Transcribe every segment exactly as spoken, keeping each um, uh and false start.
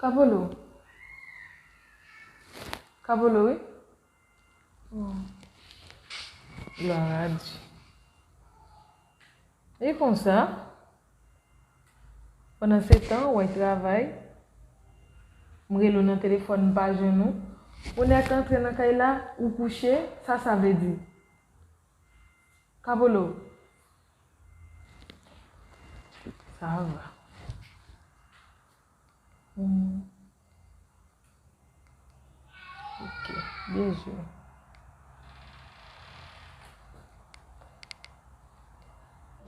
Kapolo. Kapolo, wi. Oh. Glwa a Dye. E konsa, pandan se tan, w al travay, m rele w nan telefòn, m pa jwenn ou. Ou nèk antre nan kay la, ou kouche, sa sa vle di? Kapolo. Sa va. Hmm. Ok, byen jwe.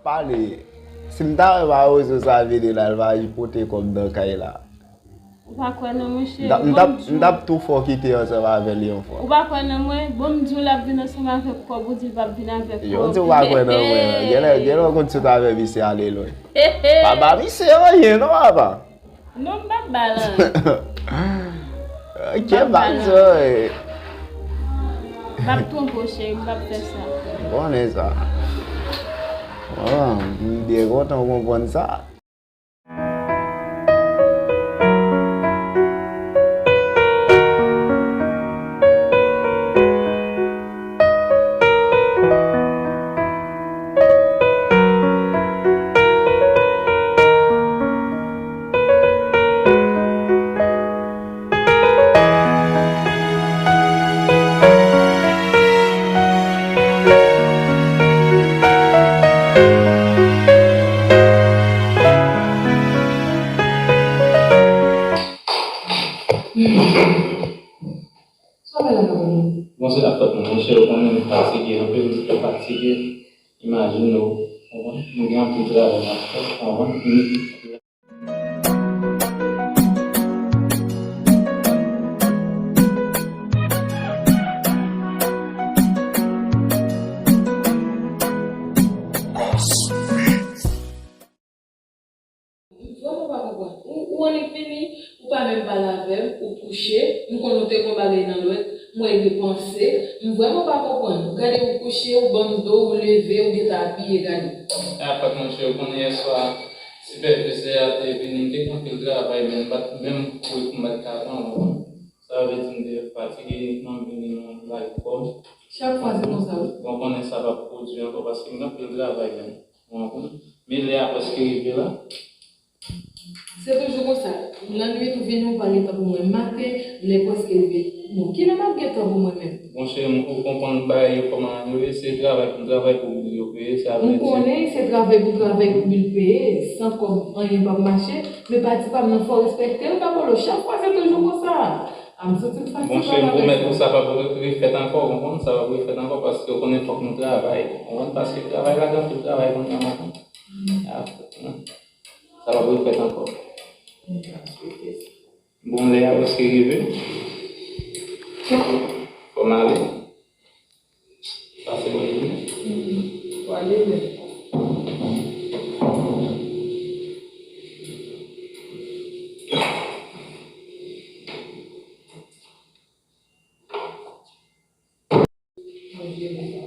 Pale, si m ta wè pa rezo sa vini la, l va pote kòb nan kay la. Ou pa kwè nan mwen, cheri? M t ap, m t ap, m t ap tou fò kite ansanm avè l yon fwa. Ou pa kwè nan mwen? Bon, m di w l ap vin ansanm avèk kòb, ou di l p ap vin avèk kòb. Yo, di w pa kwè nan mwen. Genlè, genlè w konn sot avè misye ale lwen. Pa ba misye anyen non, papa. Non, m p ap ba l anyen. Ok, m p ap ba l anyen. M p ap twonpe w, cheri, m p ap fè sa. M konnen sa. Bon, m byen kontan w konprann sa. Sa w fè la, Kapolo? Bon, se la fòt mwen, monchè, ou konnen m fatige anpil, m twò fatige. Imajine w, konprann? M gen anpil travay m ap fè, konprann? M vrèman pa konprann. Ou, ou annik vini, ou pa menm pale avè m, ou kouche, m konnen w te gen yon bagay nan lwèt, m wè l repanse, m vrèman pa konprann. Gade ou kouche, ou ban m do, ou leve, ou gentan apiye, gade. E afè monchè, ou konnen yèswa, sipèvizè a te vini, m te gen anpil travay, men m pa t menm kouri pou m pa t ka pran, ou konprann? Sa vle di m te fatige, inikman m vini, m lage kò m. Chak fwa se konsa, wi. Bon, konnen sa p ap pwodui ankò, paske m gen anpil travay, men. Ou konprann? Men lè a prèske rive la. Se toujou konsa. Lannwit ou vini, ou pa gen tan pou mwen. Maten, lè prèske rive. Bon, kilè m ap gen tan pou mwen menm? Monchè, m, ou konprann bagay yo kòman yo ye, se travay pou travay pou bil yo peye, sa vle di. M konnen se travay pou travay pou bil peye, san kòb, anyen p ap mache, men pati pa m nan fò respekte l, Kapolo, chak fwa se toujou konsa. A, m santi m fatige avèk sa. Monchè, m pwomèt ou sa p ap re-, refèt ankò, ou konprann? Sa p ap refèt ankò, paske ou konnen fòk nou travay. Ou konprann? Paske travay la, gen anpil travay kounye a maten. Sa p ap refèt ankò. Bon, lè a prèske rive. Fò m ale. Pase bòn jounen. Fò ale menm. Mwen jere sa.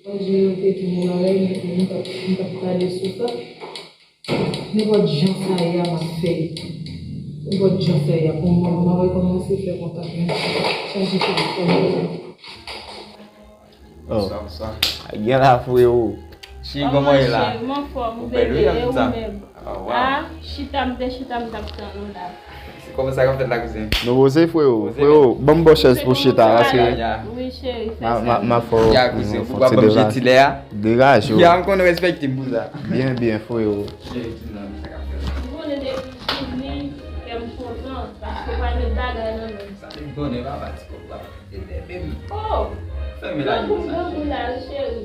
Mwen jere, ou te di m yon bagay, men m t ap, m t ap pale sou sa. Nenpòt jan sa ye a, m ap fè l. Nenpòt jan sa ye a, pou mwen, m ap rekòmanse fè kontak, men chaje telefòn mwen. Oh. Bonswa, bonswa. Gen la, freo. Cheri, kòman ye la? Cheri, m anfòm, ou bèl, wi, e ou menm? Ah, chita, m te chita, m t ap tann ou la. Se kòman sa k ap fèt la, kouzen? Nou poze, freo. Freo, ban m bò chèz pou chita, paske wi, cheri, fè sa. M a fè w fon ti dera-, deraje w. Ya, m konnen w respekte m pou sa. Byen, byen, freo. Cheri, di m non, sa k ap fèt la. Ou konnen depi m vini, kè m kontan, paske w pa met bagay nan men m. Sa te konnen papa ti kòb la. Oh! Grangou, grangou la, wi, cheri.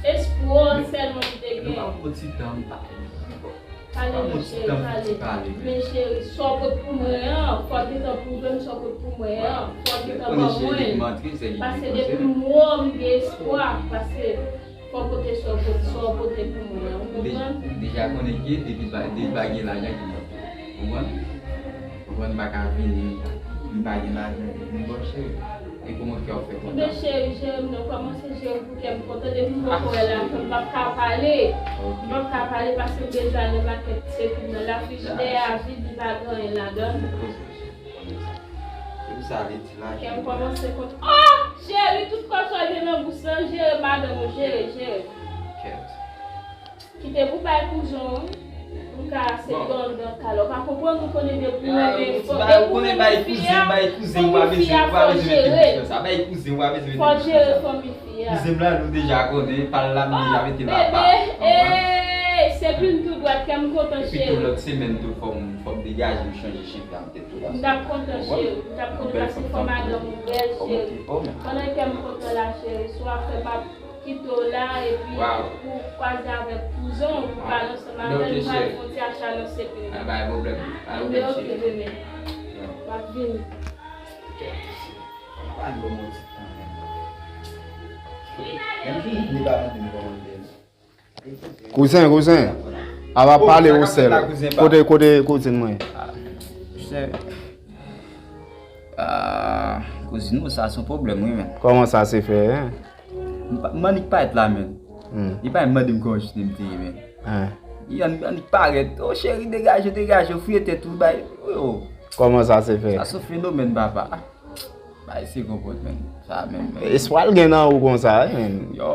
Espwa sèlman m te gen. Pa pran ti tan, m pa konn ankò. Pale non, cheri, pale. Men cheri, sa w pot pou mwen an, fò w gentan pwouve m sa w pot pou mwen an. Fò w gentan ban mwen. Paske depi m wè w, m gen espwa. Paske fò w pote sa w pot-, sa w pote pou mwen an. Ou konprann? Deja konnen ke depi pa, depi pa gen lajan ki bon. Konprann? Konprann, m pa ka vini, m pa gen lajan, m bon cheri. E kòman kè w fè kontan? Ebyen cheri, jere m non, kòmanse jere pou kè m kontan. Depi m poko wè lajan m p ap ka pale. M p ap ka pale paske m bezwen al nan makèt Sepim nan. Lafich dèyè a vid, li pa gen anyen ladan l. Kè m kòmanse kontan. Oh! Cheri, tout kòchò gen nan bous lan, jere madanm ou, jere, jere. Kite pou bay kouzen w, pou ka se bon, donn donn talè. Ou pa konprann, ou konnen depi ou renmen fò, depi ou renmen fi a, fanmi fi a fò jere. Fò jere fanmi fi a. Kouzen m la, nou deja konnen, pa l la, m deja mete l apa. Bebe, ee, se plim tou dwat, kè m kontan cheri. Epi tou lòt semèn tou, fò m, fò m degaje m chanje chen fi a m tèt tou la. M t ap kontan cheri, m t ap kontan paske fò madanm ou bèl cheri. Pandan kè m kontan la cheri, si w ap fè m ap kite w la epi pou kwaze avèk kouzen w, pou pale ansanm avè l, pou al fè yon ti acha nan Sepim. Pa gen pwoblèm. Pa gen pwoblèm cheri. Ebyen oke, bebe. M ap vini. Pa ban m yon ti tan menm. Menm si li pa mande m kòman m te ye. Kouzen, kouzen. Apa pale ou sèl. Kote, kote kouzin mwen? Ah, kouzin ou sa se yon pwoblèm wi menn. Kòman sa se fè, en? M pa, m annik parèt la menn. Li pa menm mande m kòman jounen m te ye menn. Li ann-, annik parèt. O cheri, degaje, degaje, fouye tèt ou, bay. Yo. Kòman sa se fè? Sa se yon fenomèn papa. Bay se konpòt menn. Sa menm menn. Espwa l gen nan ou konsa wi menn. Yo.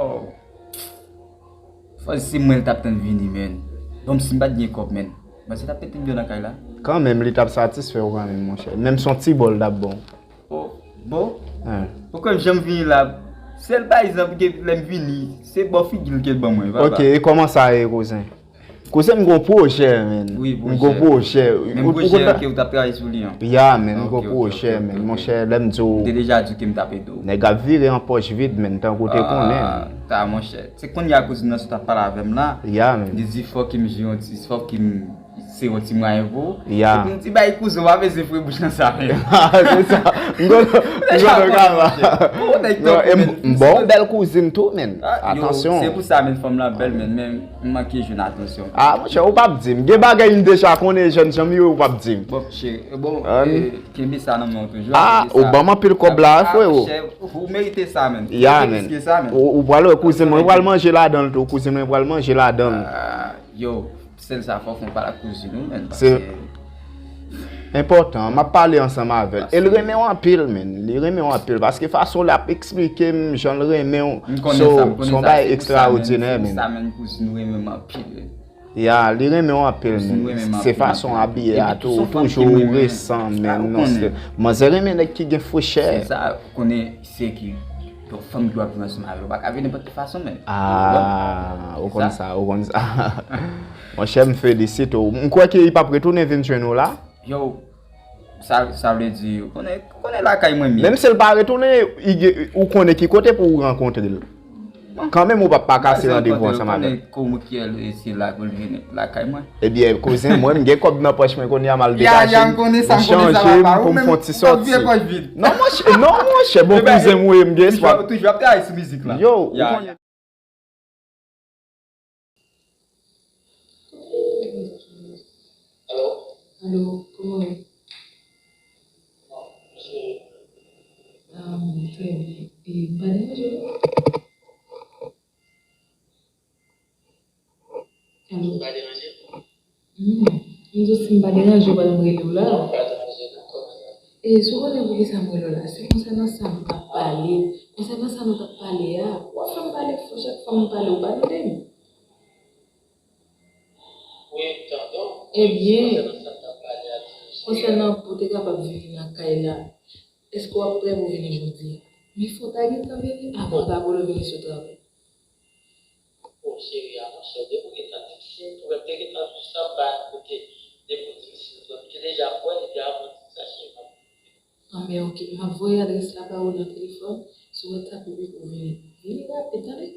Fò se mwen l t ap tann vini menn. Donk si m pa t gen kòb menn, mwen se t ap pete dlo nan kay la. Kanmenm li t ap satisfè w kanmenm monchè. Menm se yon ti bò l t ap ba w. O, bò? Ou kwè m janm vini la? Sèl pa egzanp ke lè m vini, se bò figi l ke l ban mwen papa. Ok, e kòman sa ye kouzen? Kouzen m gon pwojè menn. M gon pwojè. Menm pwojè ke ou t ap travay sou li an? Ya menn, m gon pwojè menn. Monchè, lè m di w. Ou te deja di w ke m t ap ede w. Nèg ap vire an pòch vid menn, tankou w te konnen. Ah, ta monchè. Se kounye a kouzin nan sot ap pale avè m la. Ya menn. Li di fòk m jwe yon ti, fòk m se yon ti mwayen pou ou. Ya. Epi m di bay kouzen w pa bezwen fre bouch nan sa menn. Se sa. M konn, m konn kama. M ba w bèl kouzin tou menn. Atansyon. Se pou sa menn fanm lan bèl menn, men m manke jwenn atansyon. Ah monchè, ou p ap di m. Gen bagay m deja konnen jèn jan m ye, ou p ap di m. Bon cheri, bon, kenbe sa nan men w toujou. Ah, ou ban m anpil kòb la wi frero. Ou merite sa menn. Ya menn. Ou pral wè kouzen mwen pral manje ladan l tou, kouzen mwen pral manje ladan l. Yo, sèl sa fò w fè yon pale ak kouzin ou menn. Se enpòtan, m ap pale ansanm avè l. E l renmen w anpil menn, li renmen w anpil paske fason l ap eksplike m jan l renmen w, se yon bagay ekstraòdinè menn. Sa menn kouzin ou renmen m anpil. Ya, li renmen w anpil menn. Se fason w abiye a tou, ou toujou resan menn. Manzè renmen nèg ki gen frechè. Se sa, ou konnen se ki yon fanm ki w ap viv ansanm avè l, ou pa ka viv nenpòt ki fason menn. Ah, ou konn sa, ou konn sa. Monchè, m felisite w. M kwè ke li p ap retounen vin jwenn ou la. Yo, sa, sa vle di, ou konnen, ou konnen lakay mwen m ye. Menm si l pa retounen, ou konnen ki kote pou ou rankontre l. Kanmenm ou p ap pa kase randevou ansanm avè l. Konnen kòman ki se la pou l vin lakay mwen. Ebyen, kouzen mwen, m gen kòb nan pòch mwen kounye a, m al degaje m, m chanje m pou m fè yon ti sòti. Non monchè, non monchè, bon kouzen m ou ye, m gen espwa. Toujou ap travay sou mizik la. Yo, ou konnen. Alo? Alo, kòman w ye? Ah, trè byen. E, m pa deranje w non? Alo? M pa deranje w? Hmm. M di w si m pa deranje w pandan m rele w la. Non, m pa deranje w non, kòman sa? E, si w konnen poukisa m rele w la, se konsènan sa nou t ap pale. Konsènan sa nou t ap pale a. W ap fè m pale fò, chak fwa m pale, ou pa tande m? Wi, m tande w. Ebyen, konsènan sa n t ap pale a, di m cheri. Konsènan pou w te kapab vini nan kay la, èske w ap prè pou w vini jodi a? Men fò w ta gentan vini avan w ta polo vini sou travay. O cheri a, monchè, depi w gentan di m si m t wè m te gentan di w sa m pa yon kote. Depi w di m si m t wè m te deja kwè, epi avan w di m sa, cheri, m ap vini. Anben, oke, m ap voye adrès la ba ou nan telefòn, sou WhatsApp epi pou w vini. Vini rapid, tande?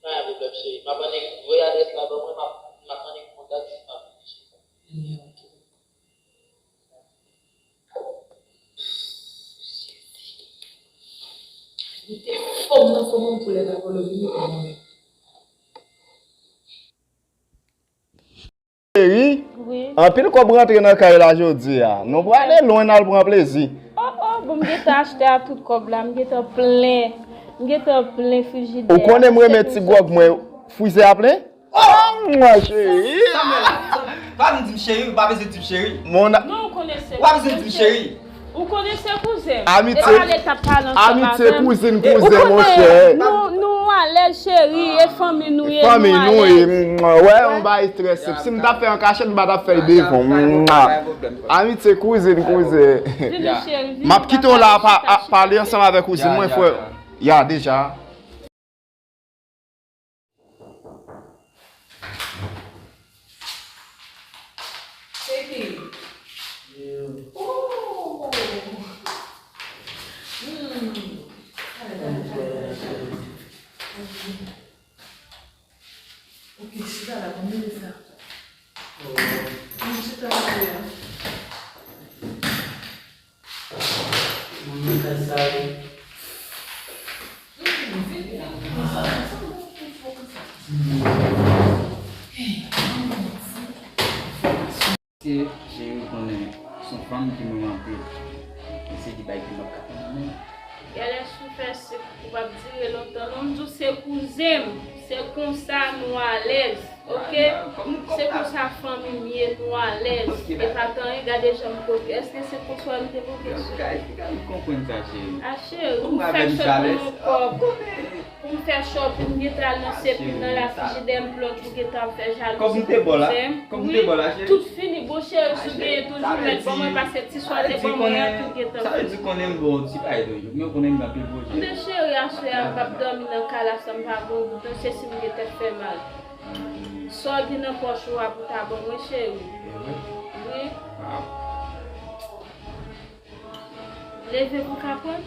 Pa gen pwoblèm, cheri. M ap annik voye adrès la ban mwen, m ap, m ap annik kontak si m ap vini, cheri. Anben, oke. Mete fòm nan fòm an pou lè ta polo vini pou mwen menm. Cheri, anpil kòb rantre nan kay la jodi a. Nou prale lwen n al pran plezi. Oh, oh, bon. M gentan achte a tout kòb la, m gentan plen, m gentan plen frijidè a. Ou konnen m renmen ti gwòg mwen, frize a plen? Oh, mwen cheri. Pa vin di m cheri, ou pa bezwen di m cheri. Mon a- Non, ou konnen se Ou pa bezwen di m cheri. Ou konnen se kouzen m. Amitié, amitié kouzin kouzen, monchè. Nou, nou alèz cheri, e fanmi nou ye, fanmi nou ye. Wè, yon bagay trè senp. Si m t ap fè an kachèt, m pa t ap fè l devan. Amitié kouzin kouzen. Vini cheri, vini. M ap kite w la, pale ansanm avèk kouzin mwen, frè. Ya, deja. Se ki? Oh! Hmm. Talè, talè, talè, talè, talè. Ok, chita la, ban m leve sa. Ban m chita la, la. Mwen nan kay sa wi. Se cheri ou konnen se yon fanm ki renmen anpil. E se li bay ki m ap ka konn nan men. Genlè si w fè sik ou p ap dire lontan non, m di w se kouzen m, se konsa nou alèz. Ok? Se konsa fanmi m ye, nou alèz. E pa t anyen, gade jan m koke. Èske se konsa w wè m te koke sou? M konprann sa, cheri. A cheri, ou fè chòt pou yon kòb. Pou m fè shopping, m gentan al nan Sepim nan la frijidè, m plòt ou gentan ap fè jalouzi pou kouzen m. Wi, tout fini. Bon, cheri, si w genyen toujou, mèt ban mwen, paske ti swa te ban mwen an, tout gentan fini. Sa vle di konnen m ba w ti bagay toujou. Men w konnen m gen anpil pwojè. Men cheri, aswè a m p ap dòmi nan kay la san m pa gen yon goud, se si m gen tèt fè mal. Sa w gen nan pòch ou a pou ta ban mwen, cheri. Wi. Leve pou ka pran.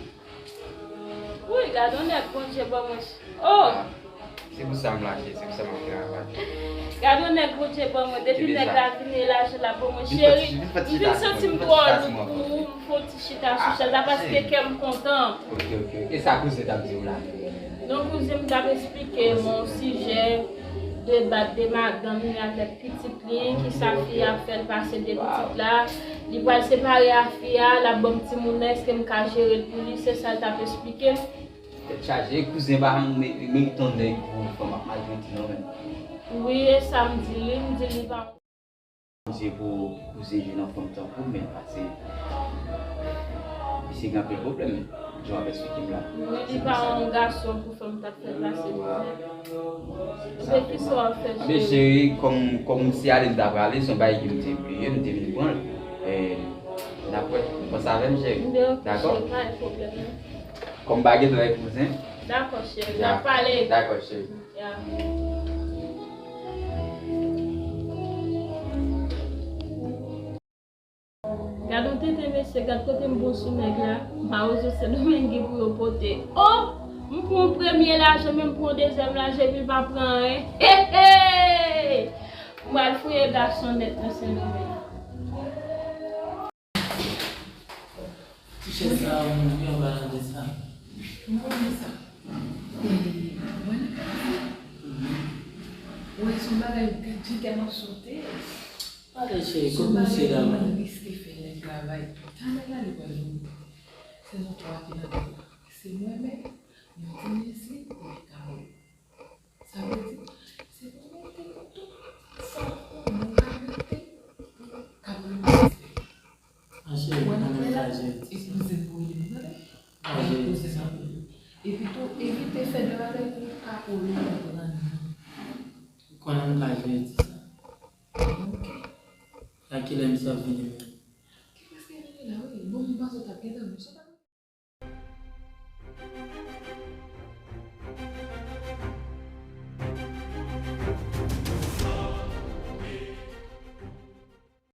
Wi, gade yon nèg Bondye ban mwen. Oh! Se pou sa m la, cheri, se pou sa m ap travay. Gade yon nèg Bondye ban mwen, depi nèg la vini, lajan l ap ban mwen. Cheri, m vin santi m twò lou pou ou, m fè yon ti chita sou chèz la paske kè m kontan. Ok, ok. E sa kouzen t ap di w la? Non, kouzen m t ap esplike m yon sijè de bat de madanm li avèk pitit li, kisa fi a ap fè l pase de pitit la. Li pral separe a fi a, l ap ban m timoun nan, èske m ka jere l pou li? Se sa l t ap esplike m. Tèt chaje, kouzen pa janm me-, merite yon nèg pou yon fanm ap maltrete non menm. Wi, e sa m di li, m di li pa. Misye pou, pou kouzen jwenn yon fanm tankou m, men pase. Misye gen anpil pwoblèm, jan w ap esplike m la. Wi, li pa yon gason pou fanm ta fè pase kouzen. Ebyen, kisa w ap fè, cheri? Ebyen, cheri, kòm, kòm m se ale m ta prale, se yon bagay ke m te bliye, m te vin pran l. E, n ap wè, panse avè m, cheri. Dakò? Cheri, pa gen pwoblèm, non. Kòm m pa gen tan avèk kouzen. Dakò, cheri, n ap pale. Dakò, cheri. Ya. Gad yon tenten mesye, gad kote m bon sou nèg la. Mawozo Sendomeng gen pou yo pote. Oh! M pran yon premye lajan, men m pran yon dezyèm lajan, epi l pa pran anyen. Hey, hey! M pral fouye gason nèt nan Sendomeng. Ti chèz sa a, moun pi anba nan de sa. M konnen sa. E, mwen li pa di. Ou wè, se yon bagay, gad jan kè m ap sote. Pale, cheri, kot misye la menm? Mwen riske fè lè travay. Talè la, li pral vini. Sezon twa ki nan tèt la. Se mwen menm, Martinez li, epi Carole. Sa vle di, se pou mete tout sa pou nou ka mete pou Carole respè. Mwen nan kay la, e kouzen m pou li, nou tande? Mwen poze sa pou li. Epi tou, evite fè de bagay pou Carole konprann. Ou konnen m ka jwe di sa. Ok. A kilè misye ap vini?